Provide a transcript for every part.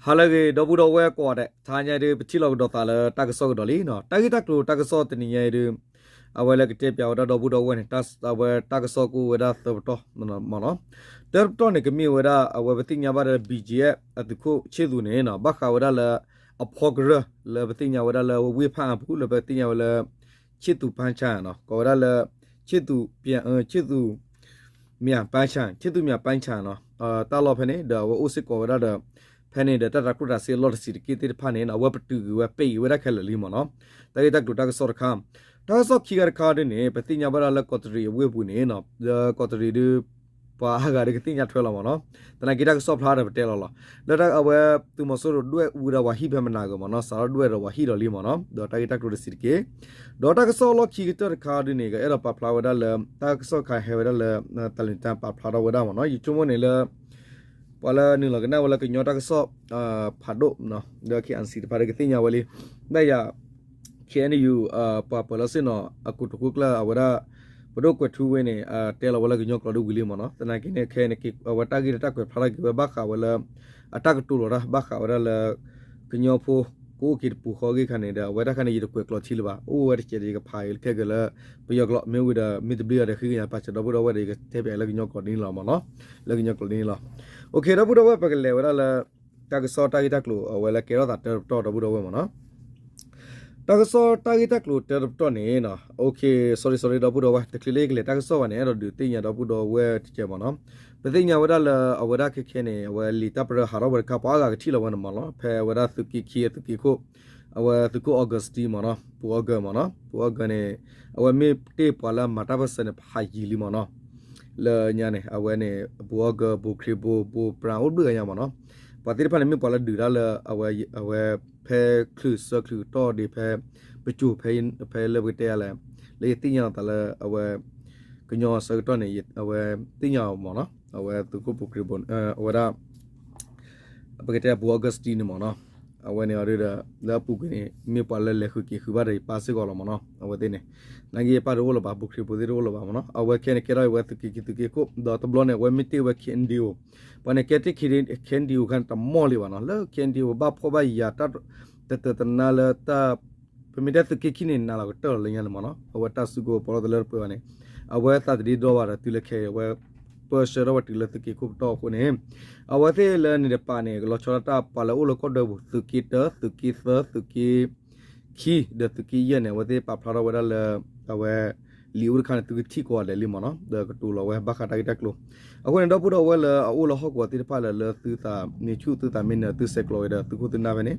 ဟါလၢအဂ့ၤ ဒီပုၢ်ဒီဝဲၢ်ကိးဂၤဒဲး, တဟါညါအံၤဒုး ပထံၣ်လိာ်ကဒီးသးလၢတၢ်ကစီၣ်ကဒီးလံနီၤ. တၢ်ဂ့ၢ်တၢ်ကျိၤတၢ်ကစီၣ်တနံၤညါအံၤဒုး အဝဲလၢကတဲပၠးဝဲဒၣ်ဒီပုၢ်ဒီဝဲၢ်န့ၣ် အဝဲတၢ်ကစီၣ်ကအိၣ်ဝဲဒၣ်သၢပတီၢ်မ့ၢ်နီၤ. တၢတပတီၢ်န့ၣ် ကမ့ၢ်ဝဲဒၣ် အဝဲပသ့ၣ်ညါဘၣ်ဒီး BGF အသုးခိၣ်ဆံၣ်သူးန့ၣ်နီၤ ဘၣ်ဃးဝဲဒၣ်လၢ အဖီကရၢၢ်လၢပသ့ၣ်ညါဝဲဒၣ်လၢဝ့ၢ်ဖၣ်အၣ်ပူၤ လၢပသ့ၣ်ညါဝဲလၢ ဆံၣ်သူးပၣ်ဆၣ်နီၤ ကိးဝဲဒၣ်လၢ ဆံၣ်သူး ဆံၣ်သူး မၠၣ်ပၣ်ဆၣ် ဆံၣ်သူးမၠၣ်ပၣ်ဆၣ်နီၤ တၢ်လီၢ်ဖဲန့ၣ် ဒီးအဝဲအိၣ်စ့ၢ်ကီးဝဲဒၣ်ဒီး ဖဲန့ၣ်ဒီးတၢ်တၤကျိၣ်တၤစ့အလီၢ်တဆံးတက့ၢ်သ့ၣ်တဖၣ်န့ၣ် အဝဲပတုာ်ကွံာ်ဝဲ ပ့းကွံာ်ဝဲဒၣ်ခဲလၢာ်လံမ့ၢ်နီၤ. တၢ်ဂ့ၢ်တၢ်ကျိၤတၢ်ကစီၣ်တခါ, တၢ်ကစီၣ်ခံခါတခါဒ်န့ၣ် ပသ့ၣ်ညါဘၣ်ဒၣ်လၢကီးတရံးအဝ့ၢ်ပူၤန့ၣ်နီၤ လၢကီးတရံးဒုး ပှၤအါဂၤဒုးကသ့ၣ်ညါထွဲလီၤမ့ၢ်နီၤ. သနာ်က့တၢ်ကစီၣ်ဖျါဒီးပတဲလီၤလီၤ. လၢအဝဲသုးမီၤစိရိၤဒွဲၣ်ဝံၤဒီးပှၤဟံၣ်ဖဲမနၤဂၤမ့ၢ်နီၤ စးထီၣ်ဒွဲၣ်ဒီးပှၤဟံၣ်ဒီးလံမ့ၢ်နီၤ ဒီးတၢ်ဂ့ၢ်တၢ်ကျိၤတဆံးတက့ၢ်. ဒီးတၢ်ကစီၣ်အလီၢ်ခံကတၢၢ်တခါဒ်န့ၣ် ကအဲၣ်ဒိးပာ်ဖျါဝဲဒၣ်လၢ တၢ်ကစီၣ်တခါဟဲဝဲဒၣ်လၢ တၢ်လံၤတၢ်ပာ်ဖျါထီၣ်ဝဲဒၣ်မ့ၢ်နီၤ ယဆိကမိၣ်န့ၣ်လၢ ပှၤလၢနုာ်လီၤကနၣ်ဝဲလၢကညီတၢ်ကစီၣ် ဖးဒိၣ် လၢ KNC တဖၣ်ဒီးကသ့ၣ်ညါဝဲလံ ဘၣ်ယၤ KNU ပှၤပၢၤလီၢ်ဆ့ၣ်နီၤ အကိတိာ်ခိၣ်ကျၢၢ်အဝဲဒၣ် ပဒိၣ်ကွဲးထူဝ့န့ၣ် တဲလီၤဝဲလၢကညီကျိာ်ဒ်ဝံၤလံမ့ၢ်နီၤ. သနာ်က့န့ၣ် ခဲအံၤန့ၣ် အဝဲတၢ်ဂ့ၢ်တၢ်ကွဲးဖျါထီၣ်က့ၤဝဲဘၣ်ဃးဝဲလၢ အတၢ်ကတိၤလီၤတၢ်ဘၣ်ဃးဝဲဒၣ်လၢ ကညီဖိ ကအိၣ်က့ၤတပူၤဃီအဂ့ၢ်ခါန့ၣ်ဒီး အဝဲတၢ်ခါန့ၣ်ယတကွဲးကျိာ်ထံလၢၤဘၣ် အိၣ်ဝဲတစဲးဒီးယကဖးအံၤခဲကလၢ ပယီၤကျိာ် မ့ၢ်ဝံၤဒီး မ့ၢ်တဘျုးအီၤဒီးဃ့ကညးပာ်စၢၤဒီပုၢ်ဒီဝဲၢ်ဒီး ယကတဲပၠးလၢကညီကျိာ်ဒ်န့ၣ်လီၤမ့ၢ်နီၤ လၢကညီကျိာ်ဒ်န့ၣ်လီၤ. အိၣ်ခ့ ဒီပုၢ်ဒီဝဲၢ် ပကလဲၤဝဲဒၣ်လၢ တၢ်ကစီၣ်တၢ်ဂ့ၢ်တၢ်ကျိၤ အဝဲလၢကဲထီၣ်သးတၢတပတီၢ်ဒီပုၢ်ဒီဝဲၢ်မ့ၢ်နီၤ. တၢ်ကစီၣ်တၢ်ဂ့ၢ်တၢ်ကျိၤတၢတပတီၢ်န့ၣ် အိၣ်ခ့ sorry sorry ဒီပုၢ်ဒီဝဲၢ် တချုးလၢယကလဲၤတၢ်ကစီၣ်ဘၣ်န့ၣ် အဲၣ်ဒိးဒုးသ့ၣ်ညါဒီပုၢ်ဒီဝဲၢ်တကဲးမ့ၢ်နီၤ. ပသ့ၣ်ညါဝဲဒၣ်လၢအဝဲဒၣ်ခဲခဲန့ၣ် အဝဲလံာ်တၢ်ပရၢဟးထီၣ်ဝဲတခါ ပှၤအါဂၤကထံၣ်လီၤဝဲန့ၣ်မ့ၢ်နီၤ ဖဲအဝဲဒၣ်သုးက့ခံအသုးက့ခိၣ် အဝဲသုးခိၣ် Augustine မ့ၢ်နီၤ ပူၤအီၣ်ကၢၢ်မ့ၢ်နီၤ ပူၤအီၣ်ကၢၢ်န့ၣ် အဝဲမ့ၢ်တ့ၢ်ပှၤလၢမၤတၢ်ပၢၢ်ဆၢန့ၣ် ဖးယံာ်လံမ့ၢ်နီၤ လၢညါန့ၣ် အဝဲန့ၣ် ပူၤအီၣ်ကၢၢ် ပူၤခရံာ်ဖိ ပူၤပြၣ် အိၣ်ဘျုးဂၤညါမ့ၢ်နီၤ. ပှၤသ့ၣ်တဖၣ်န့ၣ် မ့ၢ်ပှၤလၢဒုးတၢ်လၢ အဝဲ အဝဲ ဖဲချုးဆၢချုးကတီၢ်ဒ်ဖဲ ပစိၤ ဖဲလၢပကတဲလဲၣ် လၢယသ့ၣ်ညါလီၤသးလၢအဝဲ ကညီဆၢကတီၢ်န့ၣ် အဝဲသ့ၣ်ညါအီၤမ့ၢ်နီၤ အဝဲသုးခိၣ်ပူၤခရံာ်ဖိ အဝဲဒၣ် ပကတဲပူၤ Augustine န့ၣ်မ့ၢ်နီၤ အဝဲန့ၣ်အီၤဒုးဒီး လၢအပူၤကွံာ်န့ၣ် မ့ၢ်ပှၤလၢလဲၤဃုာ်က့ၤဃုာ်ဘၣ်ဒီး ယပၢ်စ့ၢ်ကီးလီၤမ့ၢ်နီၤ အဝဲသ့ၣ်န့ၣ် နာ်က့ယပၢ်တအိၣ်လၢၤဘၣ် ပူၤခရံာ်ဖိသ့ၣ်တအိၣ်လၢၤဘၣ်မ့ၢ်နီၤ အဝဲခဲန့ၣ်ကဲထီၣ်အဝဲသုးက့ခံသုးက့ခိၣ် ဒီးတဘျီန့ၣ် အဝဲမ့ၢ်တ့ၢ်ဝဲ KNDO ပှၤန့ၣ်ကဲတ့ၢ် KNDO ခါန့ၣ်တမီၢ်လံဘၣ်နီၤ လၢ KNDO ဘၣ်ဖှီၣ်ဘၣ်ယာ်တၢ် တတၢာ်တနါလၢတၢ် ပမ့ၢ်တဲသုးက့ခံန့ၣ် နးလီၤကတၢၢ်လီၤလၢညါန့ၣ်မ့ၢ်နီၤ အဝဲတၢ်စုကဝဲၤပီးလီၤတလၢတပှဲၤဘၣ်န့ၣ် အဝဲသးတဒ့ဒီဘၣ်ဒီးတုၤလၢခဲအံၤ အဝဲပၢဆှၢထီၣ်ဝဲတုၤလၢသုးက့ခိၣ်ပတီၢ်အဃိန့ၣ် အဝဲသ့ၣ်လၢန့ၣ်တပၤန့ၣ် ကလီၤဆီဒၣ်တၢ်ပှၤလၢအိၣ်လၢကီၢ်ဒၢပူၤ သုးက့တၢ သုးက့သၢ သုးက့ခံ ဒီးသုးက့ယဲၢ်န့ၣ် အဝဲသ့ၣ်ပာ်ဖျါထီၣ်ဝဲဒၣ်လၢ အဝဲ လံာ်အိၣ်တခါန့ၣ် သုကထံၣ်ကိးဂၤဒဲးလံမ့ၢ်နီၤ ဒီးကတိၤလီၤဝဲဘၣ်ဃးတၢ်ဂ့ၢ်တၢ်ကျိၤ အဃိန့ၣ် ဒီပုၢ်ဒီဝဲၢ်လၢအအိၣ်လၢဟီၣ်ကဝီၤသ့ၣ်တဖၣ်လၢ လၢသုသးမ့ၢ်ဆူၣ် သုသးမ့ၢ်နၢၤ သုဆဲးကျိးဝဲဒီးသုခိၣ်သုနၢ်ဖဲန့ၣ်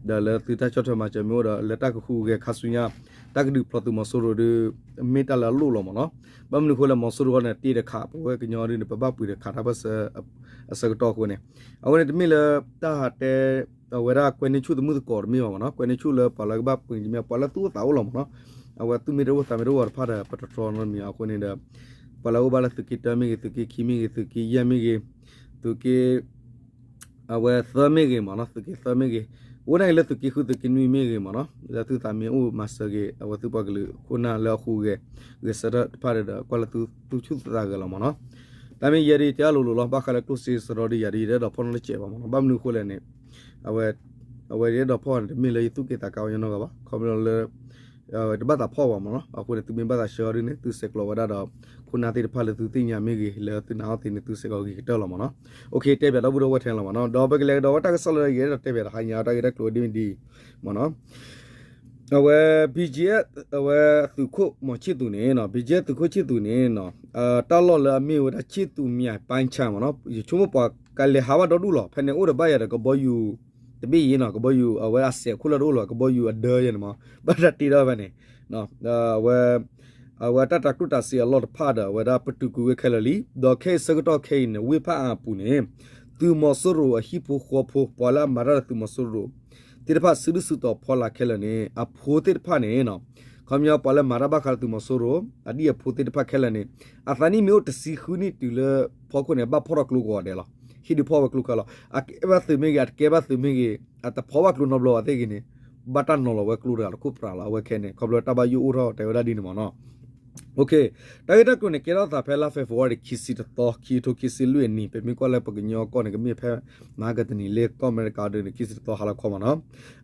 ဒီးလၢသုတၢ်ဆီၣ်ထွဲမၤစၢၤမ့ၢ်အိၣ်ဒီး လၢတၢ်ကဟူးဂဲၤခါဆူညါ တၢ်ကဒုးဖျိးသုးမီၤစိရိၤဒီး မ့ၢ်တၢ်လၢအလိၣ်လီၤမ့ၢ်နီၤ ဘၣ်မနုၤအဃိလဲၣ် မီၤစိရိၤဃီန့ၣ် တ့တခးပဝဲကညီဒ်န့ၣ် ပဘၣ်ပှ့ၤတခးတၢ်ပၢၢ်ဆၢ အဆၢကတီၢ်အဃိန့ၣ် အဝဲန့ၣ်တမ့ၢ်လၢတၢ်ဟးတဲ အဝဲဒၣ်ကွဲန့ၢ်ဆူၣ်သမုၣ်သကိးတမ့ၢ်ဘၣ်မ့ၢ်နီၤ ကွဲန့ၢ်ဆူၣ်လၢပှၤလၢကဘၣ်ပှ့ၤန့ၢ်မ့ၢ် ပှၤလၢသူၣ်အိၣ်သးအိၣ်လီၤမ့ၢ်နီၤ အဝဲသူၣ်မ့ၢ်တအိၣ်သးမ့ၢ်တအိၣ်တဖၣ်ဒီး ပတတြီနီတမံၤအဃိန့ၣ်ဒီး ပှၤလၢအအိၣ်ဘၣ်လၢသုးက့တၢမ့ၢ်ဂ့ၤ သုးက့ခံမ့ၢ်ဂ့ၤ သုးက့ယဲၢ်မ့ၢ်ဂ့ၤ သုးက့ အဝဲသၢမ့ၢ်ဂ့ၤမ့ၢ်နီၤ သုးက့သၢမ့ၢ်ဂ့ၤ အိၣ်ဒၣ်က့ၤလၢသုးက့ဃုသုးက့နွံမ့ၢ်ဂ့ၤမ့ၢ်နီၤ လၢသုသးမ့ၢ်အိၣ်မၤစၢၤက့ၤ အဝဲသုပှၤကလုာ်ခိၣ်နၢ်လၢအဟူးဂဲၤ ဂဲၤဆၢထၢၣ်တဖၣ်ဒီး ကွၢ်လၢသုသူၣ်ဆူၣ်သးဂဲၤလီၤမ့ၢ်နီၤ တၢ်မ့ၢ်ယဲဒ်ယတဲအလိၤလိၤလီၤ ဘၣ်ဃးလၢကျိၣ်စ့စရီဒီးယၤဒ်ယတအဲၣ်ဒိးဖီၣ်နီတစဲးဘၣ်မ့ၢ်နီၤ ဘၣ်မနုၤအဃိလဲၣ်န့ၣ် အဝဲ အဝဲယအဲၣ်ဒိးဖီၣ်န့ၣ် တမ့ၢ်လၢယသူၣ်က့သးကါဝဲညီနီတဂၤဘၣ် ခီဖျိလၢ တဘၣ်သးဖီၣ်ဘၣ်မ့ၢ်နီၤ အဃိန့ၣ် သုမ့ၢ်ဘၣ်သးဆှၢအီၤဒ်န့ၣ် သုဆဲးကျိးဝဲဒၣ်ဒီး ခိၣ်နၢ်သ့ၣ်တဖၣ်လၢသုသ့ၣ်ညါမ့ၢ်ဂ့ၤ လၢသုနာ်အီၤသ့န့ၣ် သုဆဲးကျိးဂ့ၤကတၢၢ်လီၤမ့ၢ်နီၤ အိၣ်ခ့ တဲပၠးဒီပုၢ်ဒီဝဲၢ်ထဲန့ၣ်လီၤမ့ၢ်နီၤ ဒီးပကလဲၤကဒီးဝဲတၢ်ကစီၣ်လၢယအဲၣ်ဒိးတဲပၠးတဟါညါတၢ်ဂ့ၢ်တၢ်ကျိၤဒ်မ့ၢ်ဒ်အံၤမ့ၢ်နီၤ အဝဲ BGF အဝဲသုးခိၣ်မီၤဆံၣ်သူးန့ၣ်နီၤ BGF သုးခိၣ်ဆံၣ်သူးန့ၣ်နီၤ တၢ်လီၢ်လၢအမ့ၢ်ဝဲဒၣ်ဆံၣ်သူးမၠၣ်ပၣ်ဆၣ်မ့ၢ်နီၤ ယဆိကမိၣ်ပှၤကလဲၤဟးဘၣ်ဒီဒူၣ်လီၤ ဖဲန့ၣ်အိၣ်ဒီးဘၣ်ယၤဒီးကဘီယူၤ တဘ့ၣ်ယဲနီၤ ကဘီယူၤ အဝဲအစဲးအခိၣ်လၢတအိၣ်လီၤ ကဘီယူၤအဒၢယဲန့ၣ်မ့ၢ် ဘၣ်တၢ်တ့ထီၣ်ဖဲန့ၣ် အဝဲ အဝဲတၢ်တၤကျိၣ်တၤစ့အလီၢ်တဖၣ်ဒီး အဝဲဒၣ်ပတုာ်ကွံာ်ဝဲခဲလၢာ်လံ ဒီးခဲအံၤဆၢကတီၢ်ခဲအံၤန့ၣ် ဝ့ၢ်ဖၣ်အၣ်အပူၤန့ၣ် သုးမီၤစိရိၤအဟံၣ်ဖိဃီဖိ ပှၤလၢအမၤတၢ်ဒီးသုးမီၤစိရိၤ သ့ၣ်တဖၣ်စုဒုၣ်စုတီၤဖီလာ်ခဲလၢာ်န့ၣ် အဖိသ့ၣ်တဖၣ်န့ၣ်နီၤ ခီပညီပှၤလၢမၤတၢ်ဘၣ်ဃးဒီးသုးမီၤစိရိၤ အဒံၣ်အဖိသ့ၣ်တဖၣ်ခဲလၢာ်န့ၣ် အသးနံၣ်မ့ၢ်အိၣ်တဆံဃုနံၣ်တုၤလၢဖီခိၣ်န့ၣ် ဘၣ်ဖီၣ်ထီၣ်ကျိကိးဂၤဒဲးလီၤ. ဟံၣ်ဒုးဖီၣ်ဝဲကျိခဲလၢာ်လီၤ. အကဲဘၣ်သုးမ့ၢ်ဂ့ၤ အတကဲဘၣ်သုးမ့ၢ်ဂ့ၤ အတဖီၣ်ဘၣ်ကျိနီတဘျီဘၣ်သ့ၣ်ဂ့ၤန့ၣ် ဘၣ်တၢ်နီၤလီၤဝဲကျိတဂၤတခိၣ်ပြးလီၤ. အဝဲခဲန့ၣ် ခီဖျိတၢ်ဘၣ်ယိၣ်အိၣ်ထီၣ်တဲဝဲဒၣ်ဒ်န့ၣ်မ့ၢ်နီၤ. တၢ်ဂ့ၢ်တၢ်ကျိၤန့ၣ် ကဲထီၣ်သးဖဲလါ February ခံဆံတသီ ခံကထိခံဆံလွံၢ်အနံၤ ပမ့ၢ်ကွၢ်လၢပကညီကီၢ်န့ၣ် ကမ့ၢ်ဖဲမဟါကတနံၤလၢကီၢ်အမဲရကၤဒ်န့ၣ် ခံဆံတသီဟါလီၤခီမ့ၢ်နီၤ.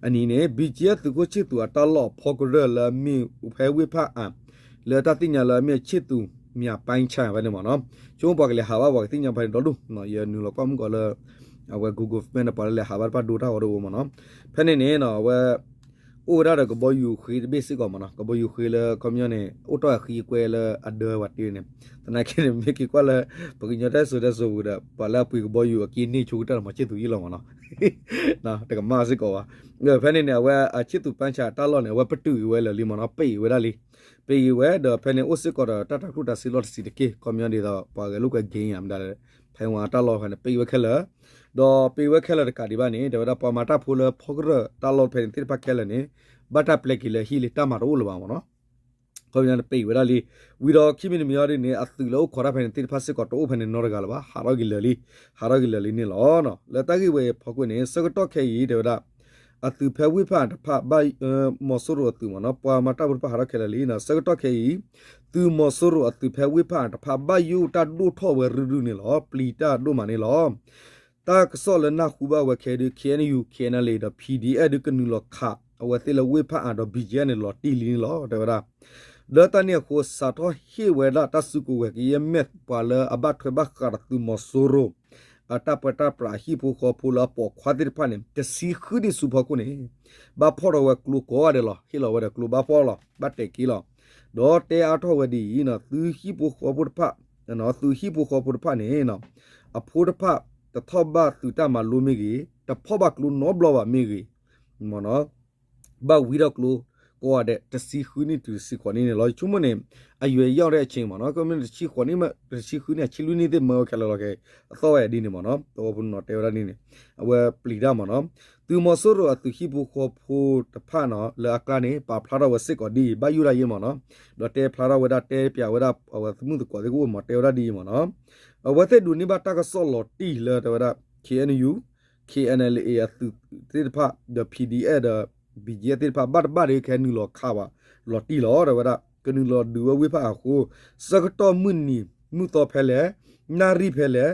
အနံၤန့ၣ် ဘံၣ်ကၠံအသုးခိၣ်ဆံၣ်သူးအတၢ်လီၢ်အဖီကရၢၢ်လၢအမ့ၢ်ဖဲဝ့ၢ်ဖၣ်အၣ် လၢတၢ်သ့ၣ်ညါလၢအမ့ၢ်ဆံၣ်သူးမၠးပၢ်ဆၣ်ဖဲန့ၣ်မ့ၢ်နီၤ. ဆိကမိၣ်ပှၤကလဲၤဟးဘၣ် ပှၤကသ့ၣ်ညါဖဲန့ၣ်ဒီဒူၣ် ယနုာ်လီၤကွၢ်မုၢ်ကီးလၢ အဝဲ Google Map န့ၣ် ပှၤလၢလဲၤဟးဘၣ်တဖၣ်ဒိတၢ်ဂီၤတအိၣ်မ့ၢ်နီၤ. ဖဲန့ၣ်န့ၣ်နီၤ အဝဲ အိၣ်ဝဲဒၣ်ဒီးကဘီယူၤဃ့တဘ့ၣ်စ့ၢ်ကီးမ့ၢ်နီၤ. ကဘီယူၤဃ့လၢခီပညီန့ၣ် အိၣ်တ့ၢ်အဃံအကွဲလၢအဒၢဝဲတ့ၢ်န့ၣ် သနာ်က့န့ၣ် မ့ၢ်က့ၤကွၢ်လၢ ပကညီတၢ်စံၣ်စိၤတဲစိၤပူၤဒီး ပှၤလၢအပှ့ၤကဘီယူၤအက့န့ၢ်ဆိကတၢၢ်လီၤမ့ၢ် ဆံၣ်သူးယံာ်လီၤမ့ၢ်နီၤ. တကမၣ်စ့ၢ်ကီးဘၣ်. ဖဲန့ၣ်န့ၣ် အဝဲအဆံၣ်သူးပၢ်ဆၣ်အတၢ်လီၢ်န့ၣ် အဝဲပတုာ်က့ၤဝဲလၢာ်လံမ့ၢ်နီၤ ပ့ၢ်က့ၤဝဲဒၣ်လံ. ပ့ၢ်က့ၤဝဲဒီးဖဲန့ၣ်အိၣ်စ့ၢ်ကီးဒီးတၢ်တၤကျိၣ်တၤစ့လီၢ်တဆံးတက့ၢ် ခီပညီဒ်သိး ပှၤဂဲၤလိာ်ကွဲ gang ယၤမတၤလဲၣ် ဖဲဝဲအတၢ်လီၢ်ဖဲန့ၣ် ပ့ၢ်ဝဲခဲလၢာ် ဒီးပ့ၢ်ဝဲခဲလၢာ်တကးဒံးဘၣ်န့ၣ် တဲဝဲဒၣ်ပှၤမၤတၢ်ဖိလၢဖီကရၢၢ်တၢ်လီၢ်ဖဲန့ၣ်သ့ၣ်တဖၣ်ခဲလၢာ်န့ၣ် ဘၣ်တၢ်ပျဲက့ၤလၢဟံၣ်လံ တၢ်မၤတအိၣ်လၢၤဘၣ်မ့ၢ်နီၤ. ခီပညီန့ၣ်ပ့ၢ်ဝဲဒၣ်လံ. ဝံၤဒီးခံမံၤတမံၤအံၤဒ်န့ၣ် အသုးလၢအိၣ်ခိးတၢ်ဖဲန့ၣ်သ့ၣ်တဖၣ်စ့ၢ်ကီးတအိၣ်ဖဲန့ၣ်နီတဂၤလၢၤဘၣ် ဟးထီၣ်က့ၤလၢာ်လံ ဟးထီၣ်က့ၤလၢာ်လံန့ၣ်လီၤ. လၢတၢ်ဂ့ၢ်ဝဲအံၤဖီခိၣ်န့ၣ် ဆၢကတီၢ်ခဲအံၤ တဲဝဲဒၣ် အသုးဖဲဝ့ၢ်ဖၣ်အၣ်တဖၣ်ဘၣ် မီၤစိရိၤအသုးမ့ၢ်နီၤ ပှၤမၤတၢ်ဖိတဖၣ်ဟးထီၣ်ခဲလၢာ်လံနီၤ. ဆၢကတီၢ်ခဲအံၤ သုးမီၤစိရိၤအသုးဖဲဝ့ၢ်ဖၣ်အၣ်တဖၣ်ဘၣ်ယိၣ်တၢ်ဒိၣ်ထီၣ်ဝဲရုၢ်ရုၢ်န့ၣ်လီၤ. ပျံၤတၢ်ဒိၣ်မးန့ၣ်လီၤ. တၢ်ကစီၣ်လၢနၢ်ဟူဘၣ်ဝဲခဲအံၤဒုး K N U K N L A ဒီး P D F ဒုးကနုာ်လီၤခး အဝဲသ့ၣ်လၢဝ့ၢ်ဖၣ်အၣ်ဒီး B G F န့ၣ်လီၤတံၢ်လံန့ၣ်လီၤ တဲဝဲဒၣ်. လၢတၢ်န့ၣ်အဃိ စးထီၣ်ဟ့ၣ်ဝဲဒၣ်တၢ်စုကဝဲၤကယဲၢ်မ့ၢ်ပှၤလၢအဘၣ်ထွဲဘၣ်ဃးဒီးသုးမီၤစိရိၤ အတၢ်ပၢတၢ်ပြးအဟံၣ်ဖိဃီဖိလၢအပိာ်ခွါသ့ၣ်တဖၣ်န့ၣ် တဆံဃုနံၣ်ဆူဖီခိၣ်န့ၣ် ဘၣ်ဖီၣ်ထီၣ်ဝဲကျိကိးဂၤဒဲးလီၤ. ဟ့ၣ်လီၤဝဲဒီးကျိဘၣ်ဖီၣ်လီၤ ဘၣ်တဲာ်က့ၤလီၤ. ဒီးတဲအါထီၣ်ဝဲဒ်အံၤ သုဟံၣ်ဖိဃီဖိတဖၣ် သုဟံၣ်ဖိဃီဖိတဖၣ်န့ၣ် အဖိတဖၣ် တထီၣ်ဘၣ်သုးတၢ်မၤလိမ့ၢ်ဂ့ၤ တဖီၣ်ဘၣ်ကျိနီတဘျီဘၣ်မ့ၢ်ဂ့ၤ မ့ၢ်နီၤ ဘၣ်ဝံထီၣ်ကျိကိးဂၤဒဲး တဆံဃုနံၣ်တုၤတဆံဃိးနံၣ်န့ၣ်လီၤ. ယဆိကမိၣ်န့ၣ် အရွယ်ရောက်တဲ့အချိန်မ့ၢ်နီၤ ကမ့ၢ်တဆံဃိးနံၣ် တဆံဃုနံၣ် ဆံလွံၢ်နံၣ်သ့ၣ်မၢဝဲခဲလၢာ်လီၤကဲ အသီၣ်ဝဲဒ်န့ၣ်မ့ၢ်နီၤ သဝီဖိနီၤတဲဝဲဒၣ်ဒ်န့ၣ် အဝဲပျံၤတၢ်မ့ၢ်နီၤ သုးမီၤစိရိၤအသုးဟံၣ်ဖိဃီဖိတဖၣ်နီၤ လၢအကျါန့ၣ် ပာ်ဖျါထီၣ်ဝဲစ့ၢ်ကီးဒ်အံၤ ဘၣ်ယိၣ်ဒၣ်ယဲမ့ၢ်နီၤ ဒီးတဲဖျါထီၣ်ဝဲဒၣ် တဲပျးဝဲဒၣ် အဝဲသမုၣ်သကိးသ့ၣ်ကအိၣ်မ့ၢ် တဲဝဲဒၣ်ဒ်အံၤမ့ၢ်နီၤ အဝဲသ့ၣ်ဒိးန့ၢ်ဘၣ်တၢ်ကစီၣ်လီၤတံၢ်လၢတဲဝဲဒၣ် K N U K N L A အသုးသ့ၣ်တဖၣ် ဒီး P D F ဒီး B G F သ့ၣ်တဖၣ် ဘၣ်တဘၣ်ဒီးကဟဲနုာ်လီၤခးဝဲလီၤတံၢ်လီၤ တဲဝဲဒၣ် ကနုာ်လီၤဒုးဝဲဝ့ၢ်ဖၣ်အၣ်အဃိ ဆၢကတီၢ်မုၢ်နံၤ မုၢ်သီဖဲလဲၣ် နၣ်ရံၣ်ဖဲလဲၣ်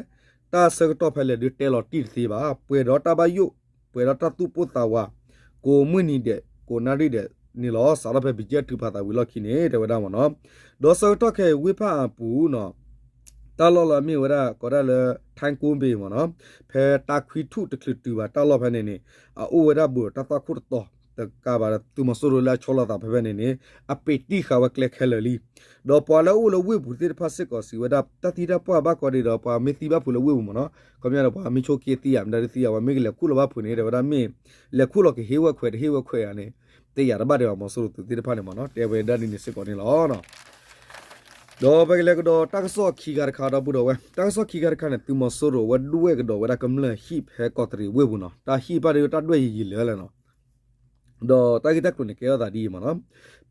တၢ်ဆၢကတီၢ်ဖဲလဲၣ်ဒုးတဲလီၤတံၢ်တသ့ဘၣ် ပှဲၤဒီးတၢ်ဘၣ်ယိၣ် ပှဲၤဒီးတၢ်သူၣ်ပိၢ်သးဝး ကိးမုၢ်နံၤဒဲး ကိးနၣ်ရံၣ်ဒဲးန့ၣ်လီၤ. စးထီၣ်ဖဲ B G F ထုးဖးသးဝံၤလီၢ်ခံန့ၣ် တဲဝဲဒၣ်မ့ၢ်နီၤ ဒီးဆၢကတီၢ်ခဲအံၤဝ့ၢ်ဖၣ်အၣ်အပူၤနီၤ တၢ်လီၢ်လၢအမ့ၢ်ဝဲဒၣ် ကိးဒၣ်လၢ ထၢၣ်ကိၣ်ဘ့ၣ်မ့ၢ်နီၤ ဖဲတၢ်ခွံထူၣ်တချုးတုၤဘၣ်တၢ်လီၢ်ဖဲန့ၣ်န့ၣ် အအိၣ်ဝဲဒၣ်ဘူးဒီးတၢ်သွၣ်ခိၣ်တတီၤ တကးဘၣ်ဒီးသုးမီၤစိရိၤလၢအဆီလီၤသးဖဲဖဲန့ၣ်န့ၣ် အပ့ၤတံၢ်ဃာ်ဝဲကျဲခဲလၢာ်လံ ဒီးပှၤလၢအအိၣ်လၢဝ့ၢ်ပူၤသ့ၣ်တဖၣ်စ့ၢ်ကီးစံးဝဲဒၣ် တၢ်သံတၢ်ပှၢ်ဘၣ်ကီဒ်ဒီး ပှၤမ့ၢ်သံဘၣ်ဖုးလၢဝ့ၢ်ပူၤမ့ၢ်နီၤ ခီပညီဒီးပှၤမ့ၢ်ဆိက့သံဧါ မတၤဒုးသံဧါ ပှၤမ့ၢ်ကလဲၤခူၣ်လီၤဘၣ်ဖုးန့ၣ် တဲဝဲဒၣ်မ့ၢ် လဲၤခူၣ်လီၤကဟ့ၣ်ဝဲခွဲးတဟ့ၣ်ဝဲခွဲးဧါန့ၣ် တယာ်တဘၣ်ဒံးဘၣ် မီၤစိရိၤသုးသ့ၣ်တဖၣ်န့ၣ်မ့ၢ်နီၤ တဲဝဲဒၣ်ဒ်န့ၣ်စ့ၢ်ကီးန့ၣ်လီၤ. ဒီးပကလဲၤကဒီးတၢ်ကစီၣ်ခံခါတခါဒီပုၢ်ဒီဝဲၢ် တၢ်ကစီၣ်ခံခါတခါန့ၣ် သုးမီၤစိရိၤအဝဲဒွဲၣ်ကဒီးဝဲဒၣ်ကမျၢၢ်ဟံၣ်ဖဲကီးတရံးဝ့ၢ်ပူၤနီၤ တၢ်ဟံၣ်ဘၣ်ဒုးတၢ်ဒွဲၣ်ယံာ်ယံာ်လၢလၢနီၤ ဒီးတၢ်ဂ့ၢ်တၢ်ကျိၤန့ၣ် ကဲထီၣ်သးဒ်အံၤမ့ၢ်နီၤ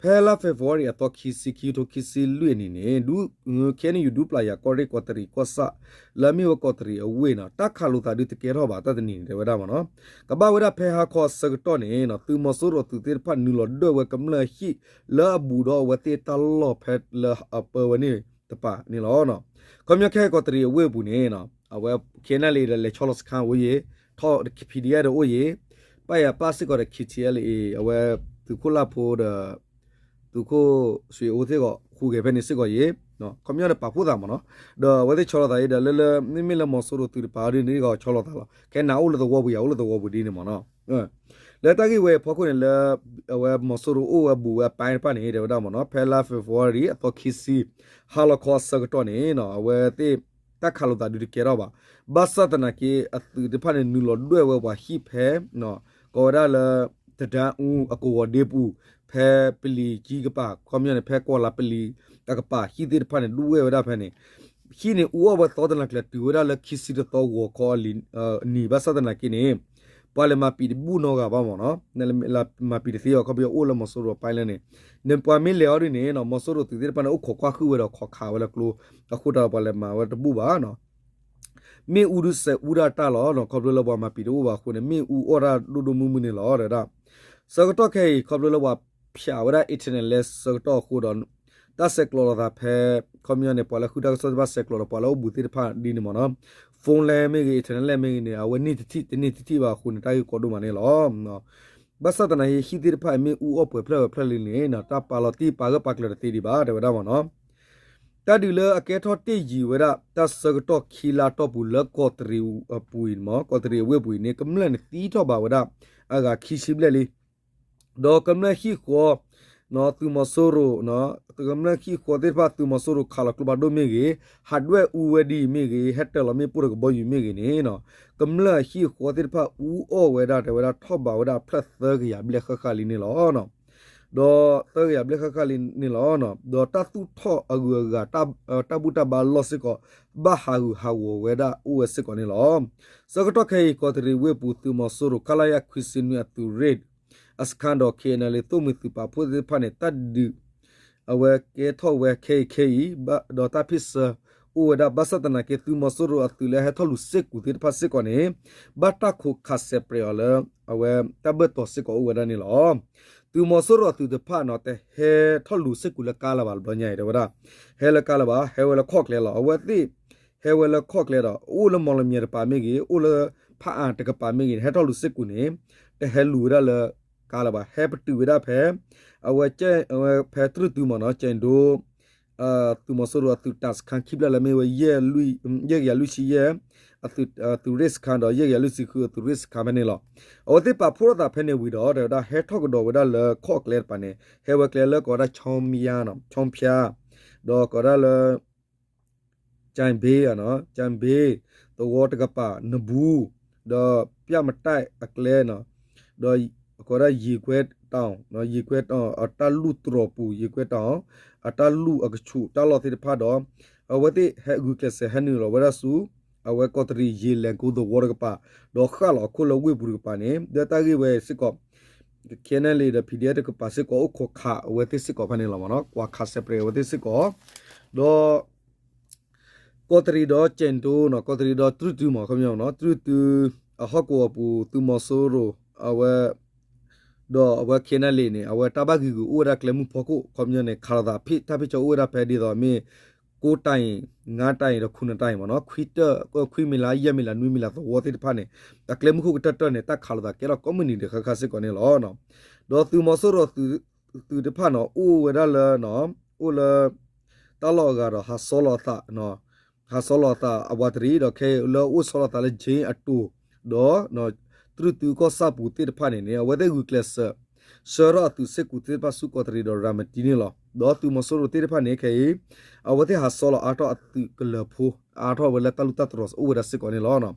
ဖဲလါ February အသီခံဆံ ခံကထိခံဆံလွံၢ်အနံၤန့ၣ် K N U ဒူပျၢ်ယၤကီၢ်ရ့ၣ်ကီးတရံးကီၢ်ဆၣ် လၢအမ့ၢ်ဝဲကီးတရံးအဝ့ၢ်နီၤ တၢ်ခးလိာ်သးဒုးတကဲထီၣ်ဘၣ်တၢ်တနံၤန့ၣ် တဲဝဲဒၣ်မ့ၢ်နီၤ ကဘၣ်ဝဲဒၣ်ဖဲဟါခီအဆၢကတီၢ်န့ၣ် သုးမီၤစိရိၤသုးသ့ၣ်တဖၣ်နုာ်လီၤဒွဲၣ်ဝဲကမျၢၢ်ဟံၣ်လၢအဘူးဒီးအဝဲသ့ၣ်တၢ်လီၢ်ဖဲလၢအပၢဝဲန့ၣ်တပၤန့ၣ်လီၤ. ခီပညီခဲကီးတရံးအဝ့ၢ်အပူၤန့ၣ် အဝဲ K N L A ဒီးလဲၤဆီလီၤစခန်းအိၣ်ယံၤ ထီၣ် P D F ဒီးအိၣ်ယံၤ ပၣ်ယၤပၣ်စ့ၢ်ကီးဒီး K T L A အဝဲ သုးခိၣ်လၢ်ဖိဒီး သုးခိၣ်စွ့ၤအိၣ်သ့ၣ်ဂီၤ ဃုဂဲၤဖဲန့ၣ်စ့ၢ်ကီးယံၤ ခီပညီဒီးပာ်ဖှိၣ်သးမ့ၢ်နီၤ ဒီးအဝဲသ့ၣ်ဆီလီၤသးအံၤဒီးလၢလၢ မ့မ့ၢ်လၢမီၤစိရိၤသုးတပၤဒ်န့ၣ်ဂီၤဆီလီၤသးလီၤ ခဲနၤအိၣ်လၢသဝီပူၤယၤအိၣ်လၢသဝီပူၤဒ်န့ၣ်မ့ၢ်နီၤ လၢတၢ်ဂ့ၢ်ဝဲအဖီခိၣ်န့ၣ်လၢ အဝဲမီၤစိရိၤအိၣ်ဝဲဘူးဝဲအပၢ်တဖၣ်န့ၣ် တဲဝဲဒၣ်မ့ၢ်နီၤ ဖဲလါ February အသီခံဆံ ဟါလီၤခီအဆၢကတီၢ်န့ၣ် အဝဲသ့ၣ် တၢ်ခးလိာ်သးဒုးတကဲထီၣ်ဘၣ်. ဘၣ်ဆၣ်သနာ်က့ အသုးတဖၣ်န့ၣ် နုာ်လီၤဒွဲၣ်ဝဲပှၤဟံၣ်ဖဲ ကိးဝဲဒၣ်လၢ တဒၢအူအကဝီၤဒ့ပူၤ ဖဲပလံၤကၠံကပၤ ခီပညီန့ၣ် ဖဲကွၢ်လးပလံၤအကပၤ ဟံၣ်သ့ၣ်တဖၣ်န့ၣ် ဒွဲၣ်ဝဲဒၣ်ဖဲန့ၣ် ဟံၣ်န့ၣ်အူအီၣ်ဝဲသီတနၤကျၢၤတုၤဝဲဒၣ်လၢခံဆံတသီဂီၤခီအနံၤ ဘၣ်ဆၣ်သနာ်က့န့ၣ် ပှၤလဲၤမၤပံာ်တဘူၣ်နီတဂၤဘၣ်မ့ၢ်နီၤ မၤပံာ်တသ့အီၤ ခီပညီအိၣ်လၢမီၤစိရိၤအပၢ်လၢန့ၣ် နပှၤမ့ၢ်လဲၤအီၤဒ်န့ၣ် မီၤစိရိၤသုးသ့ၣ်တဖၣ်န့ၣ် အိၣ်ခိးကွၢ်ဃုာ်ဝဲဒီးခိးခးဝဲလၢကျိ အဃိတၢ်ဒီးပှၤလဲၤမၤဝဲတဘူၣ်ဘၣ်နီၤ မ့ၣ်အူဒုးစဲးအူဒၣ်တၢ်လီၤ ခီဖျိလၢပှၤမၤပံာ်တအိၣ်ဘၣ်အဃိန့ၣ် မ့ၣ်အူအီၣ်တၢ်ဒိၣ်ဒိၣ်မုၢ်မုၢ်န့ၣ်လီၤ တဲဝဲဒၣ် ဆၢကတီၢ်ခဲအံၤ ခီဖျိလၢပှၤဖျးဝဲဒၣ် internet လဲဆၢကတီၢ်အဃိဒီး တၢ်ဆဲးကျိးလိာ်သးဖဲ ခီပညီန့ၣ် ပှၤလၢဃုတၢ်ကစီၣ်သ့ၣ်တဖၣ်ဆဲးကျိးဒီးပှၤလၢအိၣ်ဘူးသ့ၣ်တဖၣ်ဒ်န့ၣ်မ့ၢ်နီၤ, phone line မ့ၢ်ဂ့ၤ internet line မ့ၢ်ဂ့ၤန့ၣ် အဝဲန့ၢ်တထံၣ်တန့ၢ်တထံၣ်ဘၣ်အဃိန့ၣ် တၢ်ဂ့ၢ်ကီဒိၣ်မးန့ၣ်လီၤ. ဘၣ်ဆၣ်သနာ်က့ ဟံၣ်သ့ၣ်တဖၣ်အံၤမ့ၢ်အူအီၣ်ပှဲၤဖျၢၣ်ဝဲဖျၢၣ်လံန့ၣ် တၢ်ပာ်လီၤတံၢ်ပာ်ဂၢၢ်ပာ်ကျၢၤတသ့ဒံးဘၣ် တဲဝဲဒၣ်မ့ၢ်နီၤ. တၢ်ဒုးလၢအကဲထီၣ်တ့ၢ်ယံၤဝဲဒၣ် တၢ်ဆၢကတီၢ်ခံလါတီၢ်ပူၤလၢကီးတရံးအပူၤအံၤမ့ၢ် ကီးတရံးအဝ့ၢ်ပူၤအံၤန့ၣ် ကမျၢၢ်န့ၣ်သံထီၣ်ဘၣ်ဝဲဒၣ် အဂၤခံဆံဘျဲၣ်လံ. ဒီးကမျၢၢ်ဟံၣ်ဃီ သုးမီၤစိရိၤ ကမျၢၢ်ဟံၣ်ဃီသ့ၣ်တဖၣ် သုးမီၤစိရိၤခးလီၤကျိဖးဒိၣ်မ့ၢ်ဂ့ၤ, ဟးဒွဲၣ်အူဝဲဒ်အံၤမ့ၢ်ဂ့ၤ, ဟဲတၢၤလီၤမ့ၣ်ပိၢ်ဒီးကဘီယူၤမ့ၢ်ဂ့ၤန့ၣ် ကမျၢၢ်ဟံၣ်ဃီသ့ၣ်တဖၣ်အူအီၣ်ဝဲဒၣ် တဲဝဲဒၣ်ထီၣ်ဘးဝဲဒၣ်ဖျၢၣ်သၢကယၤဘျဲၣ်ဃၣ်ဃၣ်လံန့ၣ်လီၤ. ဒီးသၢကယၤဘျဲၣ်ဃၣ်ဃၣ်လံန့ၣ်လီၤ. ဒီးတၢ်သူၣ်ထီၣ်အဂုၤအဂၤ တၢ်ဘူၣ်တၢ်ဘါလီၢ်စ့ၢ်ကီး ဘၣ်ဟးဂူာ်ဟးဂီၤဝဲဒၣ်အိၣ်ဝဲစ့ၢ်ကီးန့ၣ်လီၤ. ဆၢကတီၢ်ခဲအံၤ ကီးတရံးဝ့ၢ်ပူၤ သုးမီၤစိရိၤ ခလရ ခွံဆံနွံ အသုးရ့ၣ်အစခန်းဒီး K N L A သိၣ်မှံသုးပာ်ဖှိၣ်သ့ၣ်တဖၣ်န့ၣ် တၢ်ဒုး အဝဲကဲထီၣ်ဝဲခဲအံၤခဲအံၤ ဒီးတၢ်ဖ့ၣ်ဆၢအိၣ်ဝဲဒၣ် ဘၣ်ဆၣ်သနာ်က့ သုးမီၤစိရိၤအသုးလၢအဟဲထီၣ်လူၤစ့ၢ်ကီးသ့ၣ်တဖၣ်စ့ၢ်ကီးန့ၣ် ဘၣ်တၢ်ခိးခးစဲးပြဲးအီၤလၢ အဝဲတၢ်ဘၢၣ်တီၤစ့ၢ်ကီးအိၣ်ဝဲဒၣ်န့ၣ်လီၤ. သုးမီၤစိရိၤအသုးတဖၣ်နီၤ တဟဲထီၣ်လူၤစ့ၢ်ကီးလၢကါလၢၤဘၣ် တဘျီညါအံၤ တဲဝဲဒၣ် ဟဲလၢကါလၢၤဘၣ် ဟဲဝဲလၢခီၣ်ကျဲလီၤ. အဝဲသ့ၣ် ဟဲဝဲလၢခီၣ်ကျဲဒီး အိၣ်လၢမီၣ်လမၠဲၣ်တကပၤမ့ၢ်ဂ့ၤ အိၣ်လၢဖးအၣ်တကပၤမ့ၢ်ဂ့ၤ ဟဲထီၣ်လူၤစ့ၢ်ကီးန့ၣ် တဟဲလူၤဝဲဒၣ်လၢကါလၢၤဘၣ် ဟဲပတုာ်ဝဲဒၣ်ဖဲ အဝဲ ဖဲတြုၢ်တုမ့ၢ်နီၤ ကၠဲးဒိ သုးမီၤစိရိၤအသုးတၢ်စခန်းခံဖျၢၣ်လၢမ့ၢ်ဝဲ ယဲၢ်ကယၤလွံၢ်ဆံယဲၢ် အသုးရ့ၣ်စခန်းဒီး ယဲၢ်ကယၤလွံၢ်ဆံဃု အသုးရ့ၣ်စခန်းဖဲန့ၣ်လီၤ. အဝဲသ့ၣ်ပာ်ဖှိၣ်ထီၣ်သးဖဲန့ၣ်ဝံၤဒီး တဲဝဲဒၣ်ဟဲထီၣ်ကဒီးဝဲဒၣ်လၢခီၣ်ကျဲတကပၤန့ၣ် ဟဲဝဲကျဲလၢကိးဝဲဒၣ် ချီမယါနီၤ ချီဖၠါ ဒီးကိးဝဲဒၣ်လၢ ကၠဲၣ်ဘ့ ကၠဲၣ်ဘ့ သဝီတကပၤ နဘူး ဒီးပျၢ်မတၢ်အကျဲနီၤ ဒီးကိးဝဲဒၣ်ယံၤကွဲတၢ်အီၤ ယံၤကွဲတၢ်အီၤ အတၢ်လူၢ်တြီၤပူၤ ယံၤကွဲတၢ်အီၤ အတၢ်လူၢ်အကဆူးတၢ်လီၢ်သ့ၣ်တဖၣ်ဒီး အဝဲသ့ၣ်ဟဲဂုာ်ကျဲးစၢးဟဲနုာ်လီၤဝဲဒၣ်ဆူ အဝဲကီးတရံးယ့ၤလဲၤကိသဝီတကပၤ ဒီးဃၣ်လီၤအခိၣ်လၢဝ့ၢ်ပူၤတကပၤန့ၣ် ဒီးတၢ်ဂ့ၢ်ဝဲစ့ၢ်ကီး K N L A ဒီး P D F တကပၤစ့ၢ်ကီး အိၣ်ခိးခးအဝဲသ့ၣ်စ့ၢ်ကီးဖဲန့ၣ်လီၤမ့ၢ်နီၤ ကွၢ်ခးစဲးပြဲးအဝဲသ့ၣ်စ့ၢ်ကီး ဒီး ကီးတရံးဒီးကၠဲးဒိနီၤ ကီးတရံးဒီးတြုၢ်တုမ့ၢ် ခီပညီနီၤ တြုၢ်တု အဟီၣ်ကဝီၤပူၤ သုးမီၤစိရိၤ အဝဲ ဒီးအဝဲ K N L A န့ၣ် အဝဲတၢ်ဘၣ်ဂံာ်ဂူာ်အိၣ်ဝဲဒၣ်ကျဲမုၢ်ဖီခိၣ် ခီပညီန့ၣ် ခးလိာ်သးဖ့ၣ်တၢ်ဖ့ၣ်ဆၢအိၣ်ဝဲဒၣ်ဖဲဒ်သိးမ့ၢ် ကိးတၢ်အံၤ ငါးတၢ်အံၤဒီးခုနစ်တၢ်အံၤမ့ၢ်နီၤ ခွံတၢၢ် ခွံမံၤလၢ ယဲၢ်မံၤလၢ နွံမံၤလၢသဝီသ့ၣ်တဖၣ်န့ၣ် အကျဲမုၢ်ခိၣ်ကတၢၢ်တၢၢ်န့ၣ် တၢ်ခးလိာ်သးကဲထီၣ်ကိးမုၢ်နံၤဒဲးဃၣ်ဃၣ်စ့ၢ်ကီးန့ၣ်လီၤ. ဒီးသုးမီၤစိရိၤသုးတဖၣ်နီၤ အိၣ်ဝဲဒၣ်လၢ အိၣ်လၢ တၢ်လီၢ်အဂၤဒီး ဟးဆီလီၤအသး ဟးဆီလီၤအသးအဝးတရံးဒီး ခဲအံၤလၢအိၣ်ဆီလီၤအသးလၢ ကၠ့အတိၤ ဒီး တြုၢ်တုကီၢ်ဆၣ်ပူၤသ့ၣ်တဖၣ်န့ၣ်န့ၣ် အဝဲသ့ၣ်ဂုာ်ကျဲးစၢး ဆှၢထီၣ်အသုးစ့ၢ်ကီးသ့ၣ်တဖၣ်ဆူကီးတရံးဒီးရၤမတံန့ၣ်လီၤ. ဒီးသုးမီၤစိရိၤသ့ၣ်တဖၣ်န့ၣ် ခဲအံၤ အဝဲသ့ၣ်ဟးဆီလီၤအါထီၣ်အသုးကလၢၤဖိ အါထီၣ်ဝဲလၢတၢ်လူၢ်တၢ်တြီၤအိၣ်ဝဲဒၣ်စ့ၢ်ကီးန့ၣ်လီၤ.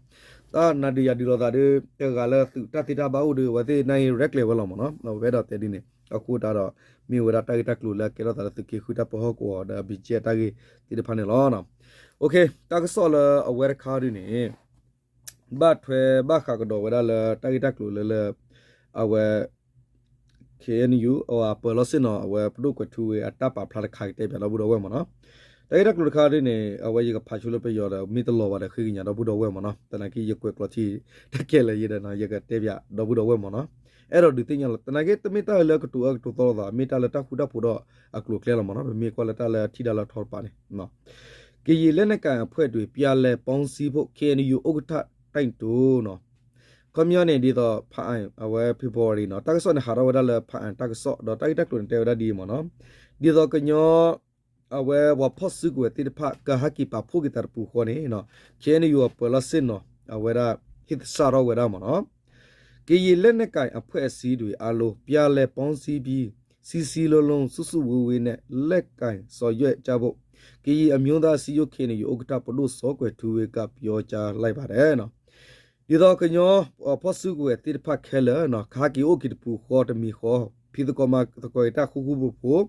တၢ်နါဒုးယၤဒုးလိာ်သးဒီး တဂၤလၢသုးတၢ်သ့တၢ်ဘၣ်အိၣ်ဒီး အဝဲသ့ၣ်နၢ်အံၤရဲၣ်ကျဲၤဝဲလီၤမ့ၢ်နီၤ အဝဲအဲၣ်ဒိးတဲဒ်န့ၣ် အဃိသတးဒီး မ့ၢ်ဝဲဒၣ်တၢ်ဂ့ၢ်တၢ်ကျိၤလၢအကဲထီၣ်သးလၢသုးက့ဃုတၢ်ပၢဟီၣ်ကဝီၤဒီး ဘံကဲတၢ်ဂ့ၢ်သ့ၣ်တဖၣ်န့ၣ်လီၤ. တၢ်ကစီၣ်လၢအဝဲတခါဒ်န့ၣ် ဘၣ်ထွဲဘၣ်ဃးကဒီးဝဲဒၣ်လၢတၢ်ဂ့ၢ်တၢ်ကျိၤလၢလၢ အဝဲ K N U အပၢၤလီၢ်ဆ့ၣ်နီၤ အဝဲပဒိၣ်ကွဲးထူဝ့အတၢ်ပာ်ဖျါတခါကတဲပၠးဒီပုၢ်ဒီဝဲၢ်မ့ၢ်နီၤ. တၢ်ဂ့ၢ်တၢ်ကျိၤတခါဒ်န့ၣ် အဝဲယကဖးဆိလၢပယီၤဒီး မ့ၢ်တလီၤဘၣ်ဒီးဃ့ကညးဒီပုၢ်ဒီဝဲၢ်မ့ၢ်နီၤ. သနာ်က့ယကွဲးကျိးထံတကဲလၢၤယဲဒီးနီၤ ယကတဲပၠးဒီပုၢ်ဒီဝဲၢ်မ့ၢ်နီၤ. အဲၣ်ဒိးဒုးသ့ၣ်ညါလီၤ သနာ်က့တမ့ၢ်တၢ်လၢကတိၤအၢကတိၤသီလိာ်သး မ့ၢ်တၢ်လၢတၢ်ဃူတၢ်ဖိးဒီးအကျိၤအကျဲလီၤမ့ၢ်နီၤ. ပမ့ၢ်ကွၢ်လၢတၢ်လၢထံၣ်ဒၣ်လၢထီတပၤန့ၣ် ကရင်လက်နက်ကိုင်အဖွဲ့တွေ ပြန်လည်ပေါင်းစည်းဖို့ K N U ဥက္ကဋ္ဌ တိုက်တွန်း နီၤ. ခီပညီန့ၣ် ဒ်သိး ဖးအံၤ အဝဲ February နီၤ တၢ်ကစီၣ်န့ၣ် ဟးထီၣ်ဝဲဒၣ်လၢ ဖးအံၤ တၢ်ကစီၣ် ဒီးတၢ်ဂ့ၢ်တၢ်ကျိၤန့ၣ် တဲဝဲဒၣ်ဒ်အံၤမ့ၢ်နီၤ. ဒ်သိးကညီ အဝဲပှၤဖီၣ်စုကဝဲၤသ့ၣ်တဖၣ် ကဟးက့ၤပာ်ဖှိၣ်က့ၤသးတပူၤဃီန့ၣ် K N U အပၢၤလီၢ်ဆ့ၣ်နီၤ အဝဲဒၣ် ဟ့ၣ်သဆၣ်ထီၣ်ဝဲဒၣ်မ့ၢ်နီၤ. ကရင်လက်နက်ကိုင်အဖွဲ့အစည်းတွေအားလုံး ပြန်လည်ပေါင်းစည်းပြီး စည်းစည်းလုံးလုံး စုစုဝေးဝေးနဲ့ လက်ကိုင်ဆောင်ရွက်ကြဖို့ ကရင်အမျိုးသားအစည်းအရုံး K N U ဥက္ကဋ္ဌ ပဒိၣ်စီၤထွဲထူဝ့ကပြောကြားလိုက်ပါတယ် ဒ်သိးကညီ ဖီၣ်စုကဝဲၤသ့ၣ်တဖၣ်ခဲလၢာ် ကဟးက့ၤအိၣ်က့ၤတပူၤဃီတမံၤဃီ ဖံးသကိးမၤသကိးက့ၤတၢ်ဃူဃူဖိးဖိး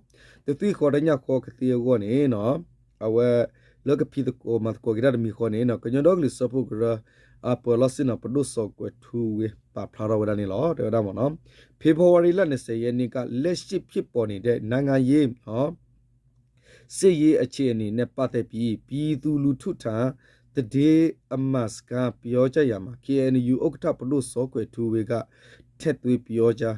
တသွံၣ်ဃီတညၣ်ဃီကသ့အဂီၢ်န့ၣ် အဝဲ လၢကဖံးသကိးမၤသကိးက့ၤတၢ်တမံၤဃီန့ၣ် ကညီဒီကလုာ်စၢဖှိၣ်ကရၢ အပၢၤလီၢ်ဆ့ၣ်နီၤ ပဒိၣ်စီၤထွဲထူဝ့ ပာ်ဖျါထီၣ်ဝဲဒၣ်န့ၣ်လီၤ. တဲဝဲဒၣ်မ့ၢ်နီၤ ဖေဖော်ဝါရီလ နှစ်ဆယ့် ရက်နေ့က လက်ရှိဖြစ်ပေါ်နေတဲ့ နိုင်ငံရေး စစ်ရေးအခြေအနေနဲ့ ပတ်သက်ပြီး ပြည်သူလူထုထံ သတင်းအမှန်စကားပြောကြားရာမှာ K N U ဥက္ကဋ္ဌ ပဒိၣ်စီၤထွဲထူဝ့က ထည့်သွင်းပြောကြား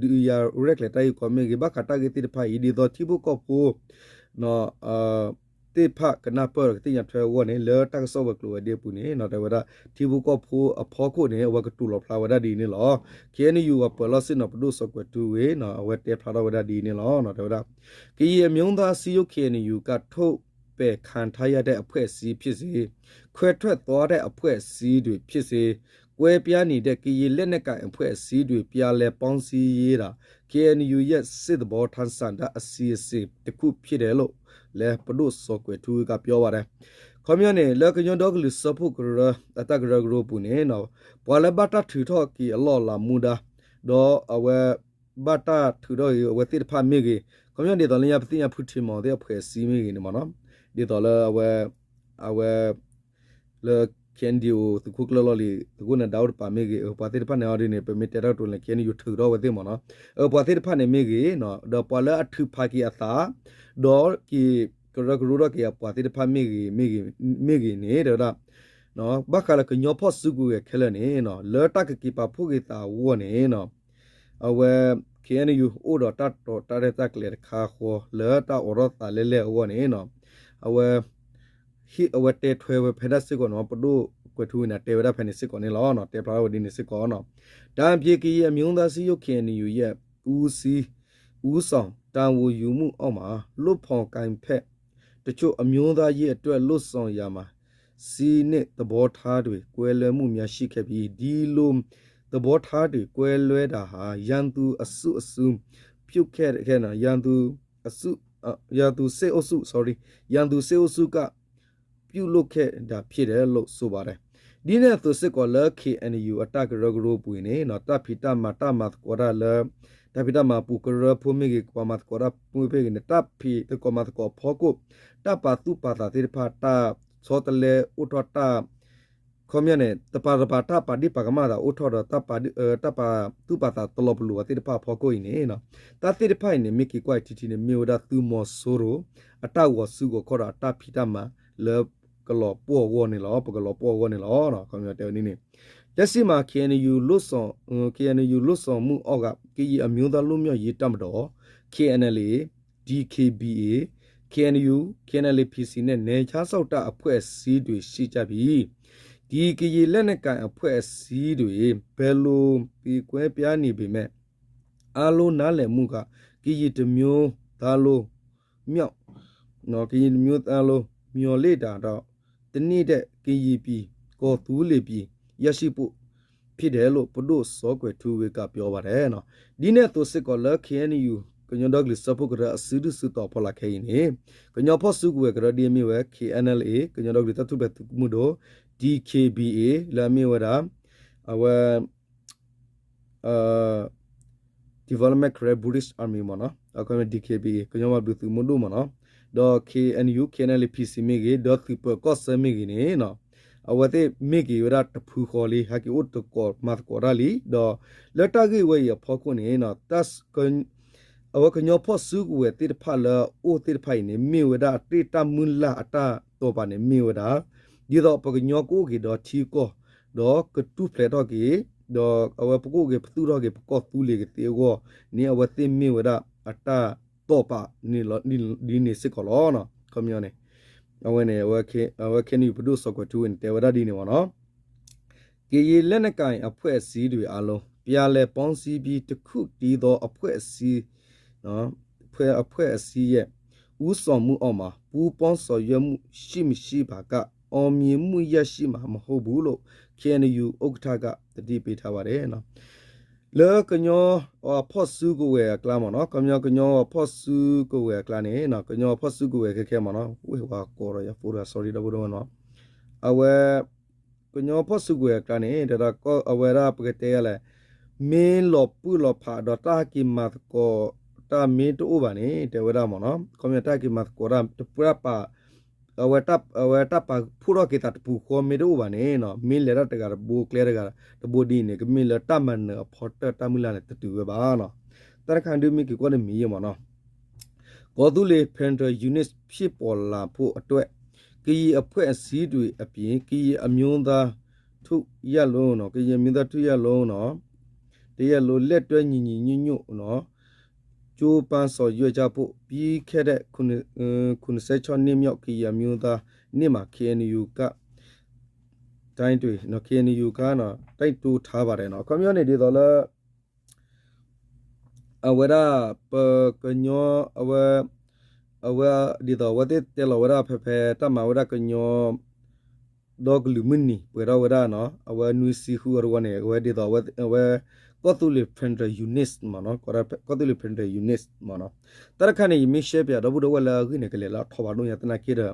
ဒုးယၤရဲၣ်ကျဲၤတၢ်ဂ့ၢ်ကီမ့ၢ်ဂ့ၤ ဘၣ်ဃးတၢ်ဂ့ၢ်သ့ၣ်တဖၣ်အံၤ ဒ်သိးထံဖိကီၢ်ဖိ သ့ၣ်တဖၣ်ကနၢ်ပၢၢ်ဒီးကသ့ၣ်ညါထွဲအဂီၢ်န့ၣ် လၢတၢ်ကစီၣ်ဝဲၤကျိၤဝဲၤဒ့အပူၤန့ၣ် တဲဝဲဒၣ် ထံဖိကီၢ်ဖိအဖီခိၣ်န့ၣ် အဝဲကတူၢ်လိာ်ဖျါဝဲဒၣ်ဒ်အံၤန့ၣ်လီၤ. ခ့ၣ်အဲၣ်ယူၣ် အပၢၤလီၢ်ဆ့ၣ်နီၤ ပဒိၣ်စီၤကွဲၤထူဝ့ အဝဲတဲဖျါထီၣ်ဝဲဒၣ်ဒ်အံၤန့ၣ်လီၤ. တဲဝဲဒၣ် ကရင်အမျိုးသားအစည်းအရုံး ခ့ၣ်အဲၣ်ယူၣ် ကထုတ်ပယ်ခံထားရတဲ့အဖွဲ့အစည်းဖြစ်စေ, ခွဲထွက်သွားတဲ့အဖွဲ့အစည်းတွေဖြစ်စေ, ကွဲပြားနေတဲ့ကရင်လက်နက်ကိုင်အဖွဲ့အစည်းတွေ ပြန်လည်ပေါင်းစည်းရေးသာ ခ့ၣ်အဲၣ်ယူၣ် ရဲ့ စစ်သဘောထားဆန္ဒအစီအစဉ်တစ်ခုဖြစ်တယ်လို့လည်း ပဒိၣ်စီၤကွဲၤထူဝ့ကပြောပါတယ်. ခီပညီန့ၣ် လၢကညီဒီကလုာ်စၢဖှိၣ်ကရၢ အတၢ်ကရၢကရိပူၤန့ၣ် ပှၤလၢဘၣ်တၢ်ထုးထီၣ်က့ၤအလီၢ်အလၤမူဒါ ဒီးအဝဲ ဘၣ်တၢ်ထုးထီၣ်က့ၤအဝဲသ့ၣ်တဖၣ်မ့ၢ်ဂ့ၤ, ခီပညီဒ်သိးလၢညါပသ့ၣ်ညါဖုထံမီၤသ့ၣ် အဖွဲ့အစည်းမ့ၢ်ဂ့ၤန့ၣ်မ့ၢ်နီၤ, ဒ်သိးလၢအဝဲ အဝဲ လၢ ခ့ၣ်အဲၣ်ယူၣ် သုးခိၣ်ကျၢၢ်လီၢ်လံၤ သုးခိၣ်နၢၤဒါအိၣ်တပၤမ့ၢ်ဂ့ၤ, ပှၤသ့ၣ်တဖၣ်န့ၣ်အီၤဒ်န့ၣ် ပမ့ၢ်တဲတၢ်ကတိၤန့ၣ် ခ့ၣ်အဲၣ်ယူၣ် ထုးထီၣ်ဝဲသ့ၣ်မ့ၢ်နီၤ, ပှၤသ့ၣ်တဖၣ်န့ၣ်မ့ၢ်ဂ့ၤ, ဒီးပှၤလၢအထုးဖးက့ၤအသး ဒီးက့ၤကရၢကရိထီၣ်က့ၤအပှၤသ့ၣ်တဖၣ်မ့ၢ်ဂ့ၤ မ့ၢ်ဂ့ၤန့ၣ် တဲဝဲဒၣ် ဘၣ်ဃးလၢကညီဖီၣ်စုကဝဲၤခဲလၢာ်န့ၣ် လၢတၢ်ကက့ၤပာ်ဖှိၣ်က့ၤသးအဂီၢ်န့ၣ် အဝဲ ခ့ၣ်အဲၣ်ယူၣ် အိၣ်ဒီးတၢ်တိာ်တၢ်ရဲၣ်တၢ်ကျဲၤတခါဃီ လၢတၢ်အိးထီၣ်သးလဲၢ်လဲၢ်အဂီၢ်န့ၣ် အဝဲ ဟ့ၣ်အဝဲတဲထွဲဝဲဖဲဒၣ်စ့ၢ်ကီးနီၤ, ပဒိၣ်ကွဲၤထူဝ့န့ၣ် တဲဝဲဒၣ်ဖဲန့ၣ်စ့ၢ်ကီးန့ၣ်လီၤ. တဲဖျါထီၣ်ဝဲဒ်န့ၣ်စ့ၢ်ကီးနီၤ. ဒါအပြင် ကရင်အမျိုးသားအစည်းအရုံး ခ့ၣ်အဲၣ်ယူၣ် ရဲ့ ဦးစီး ဦးဆောင် တာဝန်ယူမှုအောက်မှာ လုပ်ဖော်ကိုင်ဖက်တချို့ အမျိုးသားရေးအတွက် လုပ်ဆောင်ရာမှာ စည်းနဲ့သဘောထားတွေ ကွဲလွဲမှုများရှိခဲ့ပြီး ဒီလိုသဘောထားတွေ ကွဲလွဲတာဟာ ရန်သူအစုအစု ပြုတ်ခဲ့တဲ့ ရန်သူအစု ရန်သူစစ်အုပ်စု sorry ရန်သူစစ်အုပ်စုက ပြုလုပ်ခဲ့တာဖြစ်တယ်လို့ ဆိုပါတယ်. ဒ်န့ၣ်အသိးစ့ၢ်ကီးလၢ ခ့ၣ်အဲၣ်ယူၣ် အတၢ်ကရၢကရိပူၤအံၤန့ၣ် တၢ်ဖံးတၢ်မၤတၢ်မၤသကိးတၢ်လၢ တၢ်ဖံးတၢ်မၤပူၤကရၢဖိမ့ၢ်ဂ့ၤ ပှၤမၤသကိးတၢ်ဖိမ့ၢ်ဂ့ၤန့ၣ် တၢ်ဖံးသကိးမၤသကိးအဖီခိၣ် တၢ်ပာ်သူၣ်ပာ်သးသ့ၣ်တဖၣ် တၢ်ဆီတလဲအိၣ်ထီၣ်တၢ် ခီပညီန့ၣ် တပၤတပၤတၢ်ပာ်ဒ့ၣ်ပာ်ကမၣ်သးအိၣ်ထီၣ်ဒီး တၢ်ပာ်သူၣ်ပာ်သးတလီၤပလိာ်အီၤသ့ၣ်တဖၣ်အဖီခိၣ်အံၤန့ၣ် တၢ်သ့ၣ်တဖၣ်အံၤန့ၣ် မ့ၢ်က့ၤကွၢ်အံၤထံထံန့ၣ် မ့ၢ်ဝဲဒၣ်သုးမီၤစိရိၤ အတၢ်ဂီၤစုဂီၤခီၣ်ဒီးအတၢ်ဖံးတၢ်မၤလၢကလီၤပှီၢ်အဂီၢ်န့ၣ်လီၤ. ပကလီၤပှီၢ်အဂီၢ်န့ၣ်လီၤ. ခီပညီတဲဝဲဒ်န့ၣ် လက်ရှိမှာ ခ့ၣ်အဲၣ်ယူၣ် လုပ်ဆောင်မှုအောက်က ကရင်အမျိုးသားလွတ်မြောက်ရေးတပ်မတော် ခ့ၣ်အဲၣ်အယ်လ်အေ ဒီ ခ့ၣ်ဘီ အ့ၣ် ခ့ၣ်အဲၣ်ယူၣ် ခ့ၣ်အဲၣ်အယ်လ်အေ ဖီၣ်စံၣ် နဲ့ နယ်ခြားစောင့်တပ်အဖွဲ့အစည်းတွေ ရှိကြပြီး ဒီကရင်လက်နက်ကိုင်အဖွဲ့အစည်းတွေ ဘယ်လိုကွဲပြားနေပေမဲ့ အားလုံးနားလည်မှုက ကရင်တစ်မျိုးသားလုံးမြောက် ကရင်တစ်မျိုးသားလုံးမျှော်လင့်တာတော့ တနည်းတဲ့ ကရင်ပြည် ကော်သူးလေပြည် ရရှိဖို့ ဖြစ်တယ်လို့ ပဒိၣ်စီၤကွဲၤထူဝ့ကပြောပါတယ် ဒ်န့ၣ်အသိးစ့ၢ်ကီးလၢ ခ့ၣ်အဲၣ်ယူၣ် ကညီဒီကလုာ်စၢဖှိၣ်ကရၢအစုဒုၣ်စုတီၤအဖီလာ်ခဲအံၤန့ၣ် ကညီဖီၣ်စုကဝဲၤကရၢဒ်အမ့ၢ်ဝဲ ခ့ၣ်အဲၣ်အယ်လ်အေ ကညီဒီကလုာ်တၢ်ထူၣ်ဖျဲးသုးမုၢ်ဒိၣ် ဒီ ခ့ၣ်ဘီ အ့ၣ် လၢအမ့ၢ်ဝဲဒၣ် အဝဲ Development Karen Buddhist Army မ့ၢ်နီၤ, အခီပညီ ဒီ ခ့ၣ်ဘီ အ့ၣ် ကညီဘၣ်ဘျုးသုးမုၢ်ဒိၣ်မ့ၢ်နီၤ, ဒီး ခ့ၣ်အဲၣ်ယူၣ် ခ့ၣ်အဲၣ်အယ်လ်အေ ဖီၣ်စံၣ် မ့ၢ်ဂ့ၤ, ဒီးသုးပၢၤကီၢ်ဆၢမ့ၢ်ဂ့ၤန့ၣ် အဝဲသ့ၣ်မ့ၢ်က့ၤဝဲဒၣ်တဖုဃီလံ, ဟဲက့ၤအိၣ်သကိးမၤသကိးတၢ်လံ, ဒီးလၢတၢ်ဂ့ၢ်ဝဲအံၤအဖီခိၣ်န့ၣ် အဝဲကညီဖီၣ်စုကဝဲၤသ့ၣ်တဖၣ်လၢအအိၣ်သ့ၣ်တဖၣ်အံၤန့ၣ် မ့ၢ်ဝဲဒၣ်အတၢ်မုၢ်လၢ်အတၢ်တိာ်ပာ်န့ၣ်မ့ၢ်ဝဲဒၣ် ဒ်သိးပကညီကအိၣ်က့ၤဒီးထံကီၢ်, ဒီးကတူၢ်ဖျဲးထီၣ်က့ၤ, ဒီးအဝဲပကအိၣ်က့ၤပသူၣ်ထီၣ်က့ၤပကီၢ်သူလ့ၤကသ့အဂီၢ်န့ၣ် အဝဲသ့ၣ်မ့ၢ်ဝဲဒၣ်အတၢ်တိာ်ပာ်န့ၣ်လီၤ, ဒ်န့ၣ်စ့ၢ်ကီးလီၤ. ခီပညီန့ၣ် အဝဲန့ၣ် အဝဲခဲအံၤပဒိၣ်စီၤကွဲၤထူဝ့န့ၣ် တဲဝဲဒၣ်ဒ်န့ၣ်မ့ၢ်နီၤ ကရင်လက်နက်ကိုင်အဖွဲ့အစည်းတွေအားလုံး ပြန်လည်ပေါင်းစည်းပြီး တစ်ခုတည်းသောအဖွဲ့အစည်း အဖွဲ့အစည်းရဲ့ ဦးဆောင်မှုအောက်မှာ ပူးပေါင်းဆောင်ရွက်မှု ရှိမရှိပါက အောင်မြင်မှုရရှိမှာမဟုတ်ဘူးလို့ ခ့ၣ်အဲၣ်ယူၣ် ဥက္ကဋ္ဌက သတိပေးထားပါတယ် လၢကညီဖီၣ်စုကဝဲၤအကျါမ့ၢ်နီၤ, ခီပညီကညီဖီၣ်စုကဝဲၤအကျါန့ၣ် ကညီဖီၣ်စုကဝဲၤခဲခဲမ့ၢ်နီၤ, ဝဲၢ်ဝါကိးဒီးယၤ phone ဒီး sorry ဒီပုၢ်ဒီဝဲၢ်နီၤ, အဝဲ ကညီဖီၣ်စုကဝဲၤအကျါန့ၣ် တဲဒၣ်အဝဲဒၣ်ပကတဲယၤလဲၣ်, မ့ၢ်လီၤပှံၢ်လီၤဖးဒီးတၢ်ဟဲက့ၤမၤသကိးတၢ်မ့ၢ်တအိၣ်ဘၣ်န့ၣ် တဲဝဲဒၣ်မ့ၢ်နီၤ, ခီပညီတၢ်ဟဲက့ၤမၤသကိးတၢ်တပှၢ်ပာ် အဝဲတၢ်ပာ်ဖှိၣ်ထီၣ်က့ၤသးတပူၤဃီမ့ၢ်တအိၣ်ဘၣ်န့ၣ် မ့ၢ်လဲၤတၢ်တဂၤတဘိကျဲတဂၤတဘိဒ်န့ၣ် ကမ့ၢ်လၢတၢ်မၤနၢၤအဖီတၢၣ်တၢ်မုၢ်လၢ်န့ၣ် တတုၤဝဲဘၣ်နီၤ, တၢ်တခါဒုးမ့ၢ်က့ၤကွၢ်တမံၤယဲၢ်မ့ၢ်နီၤ, ကော်သူလ့ၤ Federal Unit ဖြစ်ပေါ်လာဖို့အတွက် ကရင်အဖွဲ့အစည်းတွေအပြင် ကရင်အမျိုးသားထုရလို့နော် ကရင်အမျိုးသားထုရလို့နော် တရလို့လက်တွဲညီညီညွတ်ညွတ်နော် ကြိုးပမ်းဆောင်ရွက်ကြဖို့ ပြီးခဲ့တဲ့ခုနှစ်ခုနှစ်ဆယ့်ခြောက်နှစ်မြောက်ကရင်အမျိုးသားနေ့မှာ KNU က တိုင်းတွေနော် KNU ကနော် တိုက်တွန်းထားပါတယ်နော် ခီပညီန့ၣ်ဒ်သိးလၢ အဝဲဒၣ် ပကညီ အဝဲ အဝဲ ဒ်သိးအဝဲသ့ၣ်တဲလီၤဝဲဒၣ်ဖဲဖဲတၢ်မၤဝဲဒၣ်ကညီ ဒီကလုာ်မုၢ်နံၤ ပှဲၤထီၣ်ဝဲဒၣ်နီၤ အဝဲနွံဆံဃုအီၤတဝီန့ၣ် အဝဲဒ်သိးအဝဲ အဝဲ ကီၢ်သူလ့ၤ Federal Unit မ့ၢ်နီၤ ကီၢ်သူလ့ၤ Federal Unit မ့ၢ်နီၤ တၢ်တခါန့ၣ် ယမ့ၢ်ရှဲပၠးဒီပုၢ်ဒီဝဲၢ်လၢအဂ့ၢ်န့ၣ် ကလဲၤလၢအထီဘၣ်ဒိၣ်ညါသနာ်က့ဒီး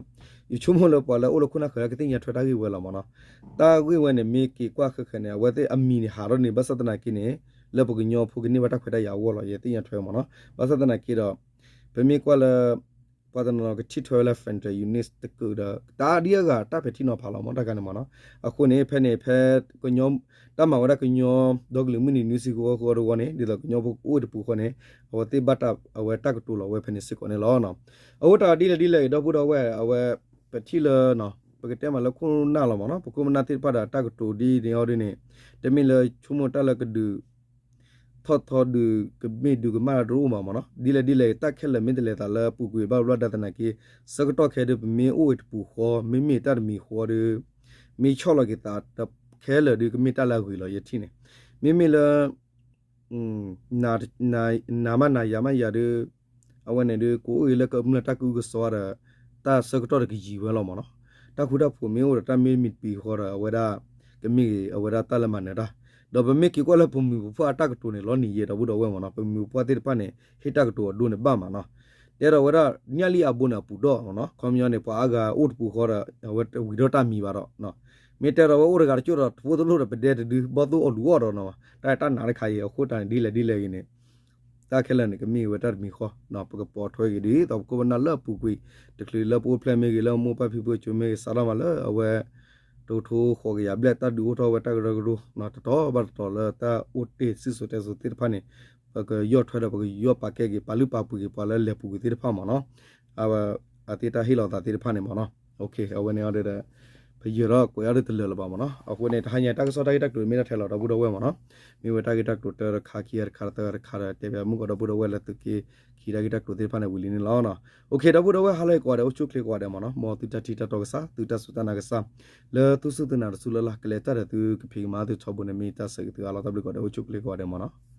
ယဆိကမိၣ်လၢပှၤလၢအအိၣ်လၢခိၣ်နၢ်ဃၢၤလၢကသ့ၣ်ညါထွဲတၢ်ဂ့ၢ်ဝဲလီၤမ့ၢ်နီၤ တၢ်ဂ့ၢ်ဝဲန့ၣ် မ့ၢ်က့ၤကွၢ်ဃဲၤဃဲၤန့ၣ် အဝဲသ့ၣ်အမံၤန့ၣ် ဟးထီၣ်န့ၣ် ဘၣ်ဆၣ်သနာ်က့န့ၣ် လၢပကညီဖိကန့ၢ်ဘၣ်တၢ်ခွဲးတၢ်ယာ်အဂီၢ်လီၤ ယသ့ၣ်ညါထွဲမ့ၢ်နီၤ ဘၣ်ဆၣ်သနာ်က့ဒီး ပမ့ၢ်ကွၢ်လၢ ပှၤတနီၤနီၤကထံၣ်ထွဲဝဲလၢ Federal Unit တကုာ်ဒီး တၢ်ဒ်အဂၤတၢ်ဖဲးထံနီၤဖးလီၤမ့ၢ်တၢ်ဂၤန့ၣ်မ့ၢ်နီၤ အဃိန့ၣ် ဖဲန့ၣ်ဖဲ ကညီ တၢ်မၤဝဲဒၣ်ကညီ ဒီကလုာ်မုၢ်နံၤနွံဆံဃုအီၤဃုအီၤတဝီန့ၣ် ဒ်သိးကညီဖိကအိၣ်တပူၤဃီန့ၣ် အဝဲသ့ၣ်ဘၣ်တၢ်အဝဲတၢ်ကတိၤလီၤဝဲဖဲန့ၣ်စ့ၢ်ကီးန့ၣ်လီၤ အဃိတၢ်ဒ်လဲၣ်ဒ်လဲၣ်ဂ့ၤ ဒီပုၢ်ဒီဝဲၢ် အဝဲ ပထံၣ်လၢ ပကတဲမးလၢခိၣ်နၢ်လီၤမ့ၢ်နီၤ ပခိၣ်ပနၢ်သ့ၣ်တဖၣ်ဒီးတၢ်ကတိၤဒ်န့ၣ်အီၤဒ်န့ၣ် တမ့ၢ်လၢဆိကမိၣ်တၢ်လၢကဒုး ထီၣ်ထီဒုးကမ့ၢ်ဒုးကမၣ်တအိၣ်ဘၣ်မ့ၢ်နီၤ ဒ်လဲၣ်ဒ်လဲၣ်ဂ့ၤ တၢ်ခဲလၢာ်မ့ၢ်တလဲၤသးလၢပူၤကွံာ်ဘၣ်ဘျီဒၣ်သနာ်က့ ဆၢကတီၢ်ခဲဒုး ပမ့ၢ်အိၣ်ဝဲတပူၤဃီ မ့မ့ၢ်တၢ်တမံၤဃီဒီး မ့ၢ်ဆီၣ်လီၤက့ၤသးခဲလၢာ်ဒုးကမ့ၢ်တၢ်လၢအဂ့ၤလီၤ ယထံၣ်န့ၣ် မ့မ့ၢ်လၢ နၤမးနၤယၤမးယၤဒီး အဝဲန့ၣ်ဒီး ကအိၣ်ဂ့ၤလၢကမျၢၢ်တၢ်ကအုကစွါဒီး တၢ်ဆၢကတီၢ်ဒီးကယံာ်ဝဲလီၤမ့ၢ်နီၤ တၢ်ဃူတၢ်ဖိးမ့ၢ်အိၣ်ဒီးတၢ်မ့ၢ်မံၤတပံၤဃီဒီး အဝဲဒၣ် ကမ့ၢ်ဂ့ၤ အဝဲဒၣ်တၢ်လၢမၤနၢၤတၢ် ဒီးပမ့ၢ်က့ၤကွၢ်လၢပမိၢ်ပပှၢ်အတၢ်ကတိၤန့ၣ် လီၤနံၤယဲဒီပုၢ်ဒီဝဲၢ်မ့ၢ်နီၤ ပမိၢ်ပပှၢ်သ့ၣ်တဖၣ်န့ၣ် ဟ့ၣ်တၢ်ကတိၤအဒိန့ၣ်ဘၣ်မးနီၤ တဲဒီးဝဲဒၣ် ညၣ်လံအဘိန့ၣ်အပူၤဒီးမ့ၢ်နီၤ ခီပညီန့ၣ် ပှၤအါဂၤအိၣ်တပူၤဃီဒီး အဝဲတဝံၤဒီးတၢ်မံၤဘၣ်ဒီး မ့ၢ်တဲဒီးဝဲအိၣ်တဂၤတကၠိၢ်ဒီး တဖိတလိၣ်ဒီးပဒဲတဒု ဘီၣ်သိၣ်အီၣ်လူၤအီၣ်ဒီးနီၤ တၢ်တၢ်နာ်တခါအံၤ အဃိတၢ်န့ၣ် ဒ်လဲၣ်ဒ်လဲၣ်ဂ့ၤန့ၣ် တၢ်ခဲလၢာ်န့ၣ် ကမ့ၢ်ဝဲတၢ်တမံၤဃီ ပကပိာ်ထွဲက့ၤဒ်သိးပခိၣ်ပနၢ်လၢအပူၤကွံာ် တချုးလၢပအိၣ်ဖျဲၣ်မ့ၢ်ဂ့ၤ လၢမိၢ်ပၢ်ဖံဖုအစိၤမ့ၢ်ဂ့ၤ စးထီၣ်မးလၢအဝဲ တကထိဃိးကယၤဘျဲၣ် တၢ်ဒုးအိၣ်ထီၣ်ဝဲတၢ်ကရၢကရိ တတီၤဘၣ်တတီၤလၢတၢ်အိၣ်တ့ၢ်စံၣ်စိၤတဲစိၤသ့ၣ်တဖၣ်န့ၣ် ပကယီၢ်ထွဲဒီး ပကယီၢ်ပာ်ကဲက့ၤ ပာ်လုၢ်ပာ်ပှ့ၤက့ၤ ပှၤလၢလဲၤပူၤကွံာ်သ့ၣ်တဖၣ်မ့ၢ်နီၤ အဝဲ အသ့ၣ်တၢ်ဟ့ၣ်လီၤသးသ့ၣ်တဖၣ်န့ၣ်မ့ၢ်နီၤ အဝဲန့ၣ်အီၤဒီး ပယၢၤထီၣ်ကွဲးအီၤဒ်တလၢာ်လၢၤဘၣ်မ့ၢ်နီၤ အဃိန့ၣ် တဟါညါတၢ်ကစီၣ်တၢ်ဂ့ၢ်တၢ်ကျိၤမ့ၢ်ဒၣ်ထဲလီၤ ဒီပုၢ်ဒီဝဲၢ်မ့ၢ်နီၤ မ့ၢ်ဝဲတၢ်ဂ့ၢ်တၢ်ကျိၤတၢတခါခံဂၤတခါတသၢဂၤတခါဒီး တဲဘၣ်မုၢ်ကီးဒီပုၢ်ဒီဝဲၢ်လၢသုးက့ခံတၢ်ဂ့ၢ်တၢ်ကျိၤသ့ၣ်တဖၣ်န့ၣ်ဝံၤလံန့ၣ်လီၤ ဒီပုၢ်ဒီဝဲၢ်ဟါလၢအဂ့ၤကိးဂၤဒဲး အိၣ်ဆူၣ်ချ့ကိးဂၤဒဲးမ့ၢ်နီၤ မ်သုတၢ်ထံၣ်တၢ်တီကစၢ် သုတၢ်စူၢ်တၢ်နာ်ကစၢ် လၢသုစူၢ်သုနာ်တစူၢ်လၢ်လၢ် ကလဲၤတၢ်ဒီးသုကဖံးကမၤသုထီဘိန့ၣ် မ့ၢ်တၢ်ဆၢဂ့ၤသုအါလီၤ တၢ်ဘျုးကိးဂၤဒဲး အိၣ်ဆူၣ်ချ့ကိးဂၤဒဲးမ့ၢ်နီၤ